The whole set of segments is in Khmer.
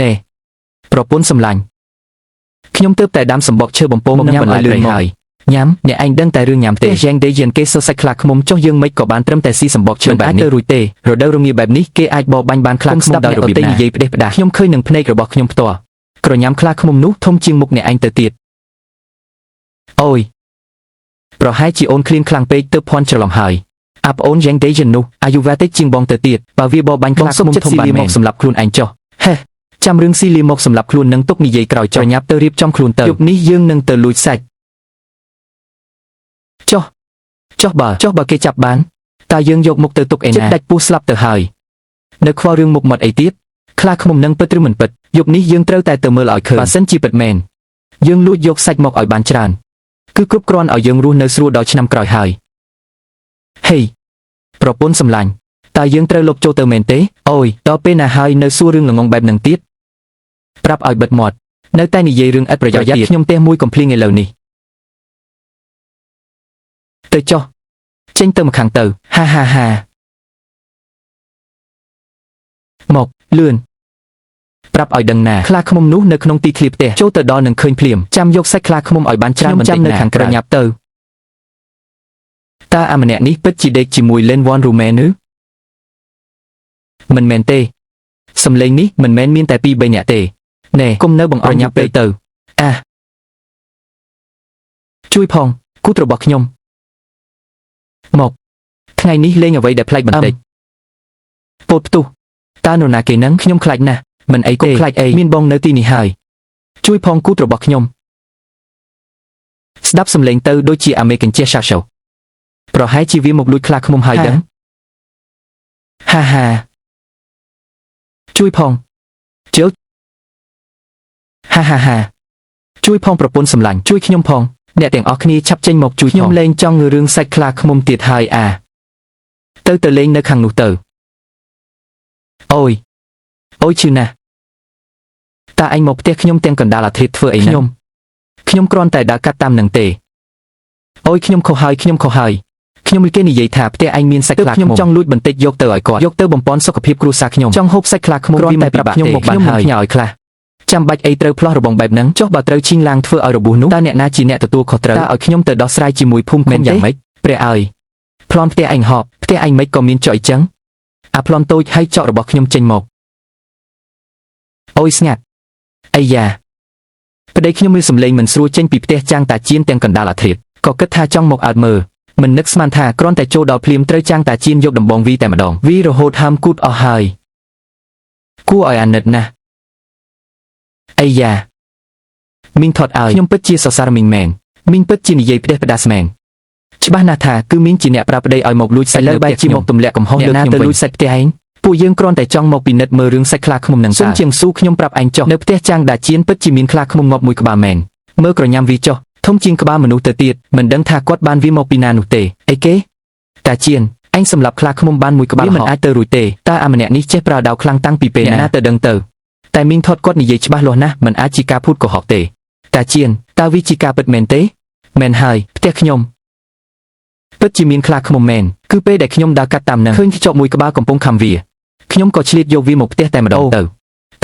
ណែប្រពន្ធសម្លាញ់ខ្ញុំទើបតែដាំសម្បកឈើបំពងនឹងបន្លែព្រៃហើយញ៉ាំអ្នកឯងដឹងតែរឿងញ៉ាំទេយ៉ាងដេយិនគេសសាច់ខ្លាឃ្មុំចុះយើងមិនក៏បានត្រឹមតែស៊ីសម្បកឈើបែបនេះទៅរួចទេរដូវរងាបែបនេះគេអាចបរបាញ់បានខ្លាឃ្មុំដោយរបៀបណានិយាយផ្ដេសផ្ដាសខ្ញុំឃើញនឹងភ្នែករបស់ខ្ញុំផ្ទាល់ក្រញ៉ាំខ្លាឃ្មុំនោះធំជាងមុខអ្នកឯងទៅទៀតអូយប្រហែលជាអូនឃ្លានខ្លាំងពេកទើបភ័ន្តច្រឡំហើយអាប់អូនយ៉ាងដេយិននោះអាយុវ៉ាតិចជាងបងទៅទៀតបើវាបរបាញ់ខ្លាឃ្មុំធំបានមកសម្រាប់ខ្លួនឯងចុះហេចាំរឿងស៊ីលីមកសម្រាប់ខ្លួននឹងទុកនិយាយក្រោយចុះញ៉ាប់ទៅរៀបចំខ្លួនទៅយប់នេះយើងនឹងទៅលួចសាច់ចុះចុះបើចុះបើគេចាប់បានតើយើងយកមុខទៅទុកឯណាចិត្តដាច់ពោះស្លាប់ទៅហើយនៅខ្វល់រឿងមុខមាត់អីទៀតខ្លាឃ្មុំនឹងពិតឬមិនពិតយប់នេះយើងត្រូវតែទៅមើលឲ្យឃើញបើសិនជាពិតមែនយើងលួចយកសាច់មកឲ្យបានច្រើនគឺគ្រប់គ្រាន់ឲ្យយើងរស់នៅស្រួលដល់ឆ្នាំក្រោយហើយហេប្រពន្ធសម្លាញ់តើយើងត្រូវលុបចូលទៅមែនទេអូយដល់ពេលណាហើយនៅសួររឿងល្ងងបែបនឹងទៀតប្រាប់ឲ្យបិទមាត់នៅតែនិយាយរឿងឥតប្រយោជន៍ទៀតខ្ញុំផ្ទះមួយកំភ្លៀងឥឡូវនេះទៅចុះចេញទៅម្ខាងទៅហាហាហាមកលឿនប្រាប់ឲ្យដឹងណាខ្លាឃ្មុំនោះនៅក្នុងទីឃ្លាផ្ទះចូលទៅដល់នឹងឃើញភ្លាមចាំយកសាច់ខ្លាឃ្មុំឲ្យបានច្រើនបន្តិចនៅខាងក្រៅញាប់ទៅតើអាម្នាក់នេះពិតជាដេកជាមួយលេនវ៉ាន់រូមែនឬមិនមែនទេសំឡេងនេះមិនមែនមានតែពីរបីនាក់ទេណែគុំនៅបង្អន់ញាប់ពេកទៅអាជួយផងគូតរបស់ខ្ញុំមកថ្ងៃនេះលេងអ្វីដែលប្លែកបន្តិចពោតផ្ទុះតើនរណាគេនឹងខ្ញុំខ្លាចណាស់មិនអីទេខ្លាចអីមានបងនៅទីនេះហើយជួយផងគូតរបស់ខ្ញុំស្ដាប់សំឡេងទៅដូចជាអាមេកញ្ចេះសាសោប្រហែលជាវាមកលួចខ្លាឃ្មុំហើយដឹងហាហាជួយផងជិលហាហាហាជួយផងប្រពន្ធសម្លាញ់ជួយខ្ញុំផងអ្នកទាំងអស់គ្នាឆាប់ចេញមកជួយខ្ញុំលែងចង់រឿងសាច់ខ្លាឃ្មុំទៀតហើយអាទៅទៅលេងនៅខាងនោះទៅអូយអូយឈឺណាស់តើឯងមកផ្ទះខ្ញុំទាំងកណ្ដាលអាទិត្យធ្វើអីណាខ្ញុំខ្ញុំគ្រាន់តែដើរកាត់តាមនឹងទេអូយខ្ញុំខុសហើយខ្ញុំខុសហើយខ្ញុំគេនិយាយថាផ្ទះឯងមានសាច់ខ្លាឃ្មុំខ្ញុំចង់លួចបន្តិចយកទៅឲ្យគាត់យកទៅបំពន់សុខភាពគ្រួសារខ្ញុំចង់ហូបសាច់ខ្លាឃ្មុំវាមិនប្រាប់ខ្ញុំមកបានហើយខ្ញុំឲ្យខ្លះចាំបាច់អីត្រូវផ្លោះរបងបែបហ្នឹងចុះបើត្រូវឈីងឡាងធ្វើឲ្យរបួសនោះតើអ្នកណាជាអ្នកទទួលខុសត្រូវតើឲ្យខ្ញុំទៅដោះស្រាយជាមួយភូមិឃុំយ៉ាងម៉េចព្រះអើយប្លន់ផ្ទះឯងហប់ផ្ទះឯងមិនក៏មានចុយចឹងអាប្លន់តូចឲ្យចောက်របស់ខ្ញុំចេញមកអូយស្ងាត់អាយ៉ាប្តីខ្ញុំមានសម្លេងមិនស្រួលចេញពីផ្ទះចាំងតាជៀនទាំងកណ្ដាលអាធ្រាត្រក៏គិតថាចង់មកអើតមើលមិននឹកស្មានថាគ្រាន់តែចូលដល់ភ្លាមត្រូវចាំងតាជៀនយកដំបងវីតែម្ដងវីរហូតហាមគូតអស់ហើយគួរឲ្យអាណិតណាស់អាយ៉ាមីងថតឲ្យខ្ញុំពិតជាសរសើរមីងមែនមីងពិតជានិយាយផ្ដេសផ្ដាសមែនច្បាស់ណាស់ថាគឺមីងជាអ្នកប្រាប់ប្តីឲ្យមកលួចសាច់លើបែរជាមកទម្លាក់កំហុសលើខ្ញុំទៅលួចសាច់ផ្ទះឯងពួកយើងគ្រាន់តែចង់មកពិនិត្យមើលរឿងសាច់ខ្លាឃ្មុំនឹងសុំជាងស៊ូខ្ញុំប្រាប់ឯងចុះនៅផ្ទះចាំងដាជៀនពិតជាមានខ្លាឃ្មុំងាប់មួយក្បាលមែនមើលក្រញ៉ាំវីចុះធំជាងក្បាលមនុស្សទៅទៀតមិនដឹងថាគាត់បានវាមកពីណានោះទេអីគេតាជៀនឯងសម្លាប់ខ្លាឃ្មុំបានមួយក្បាលមិនអាចទៅរួចទេតើអាម្នាក់នេះចេះប្រើដាវខ្លាំងតាំងពីពេលណាទៅដឹងទៅតែមីងថតគាត់និយាយច្បាស់លាស់ណាស់មិនអាចជាការភូតកុហកទេតាជៀនតើវាជាការពិតមែនទេមែនហើយផ្ទះខ្ញុំពិតជាមានខ្លាឃ្មុំមែនគឺពេលដែលខ្ញុំដើរកាត់តាមនឹងឃើញខ្ចប់មួយក្បាលកំពុងខំវាខ្ញុំក៏ឆ្លៀតយកវាមកផ្ទះតែម្ដងទៅ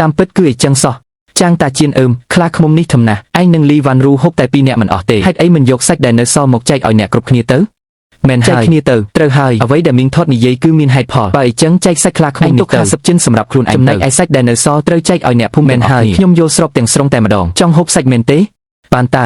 តាមពិតគឺអីចឹងសោះចាងតាជៀនអើមខ្លាឃ្មុំនេះធំណាស់ឯងនឹងលីវ៉ាន់រូហូបតែពីរនាក់មិនអស់ទេហេតុអីមិនយកសាច់ដែលនៅសល់មកចែកឲ្យអ្នកគ្រប់គ្នាទៅមែនហើយចែកគ្នាទៅត្រូវហើយអ្វីដែលមីងថតនិយាយគឺមានហេតុផលបើអីចឹងចែកសាច់ខ្លាឃ្មុំនេះទៅ50ចិនសម្រាប់ខ្លួនឯងចំណែកឯសាច់ដែលនៅសល់ត្រូវចែកឲ្យអ្នកភូមិមែនហើយខ្ញុំយល់ស្របទាំងស្រុងតែម្ដងចង់ហូបសាច់មែនទេបានតើ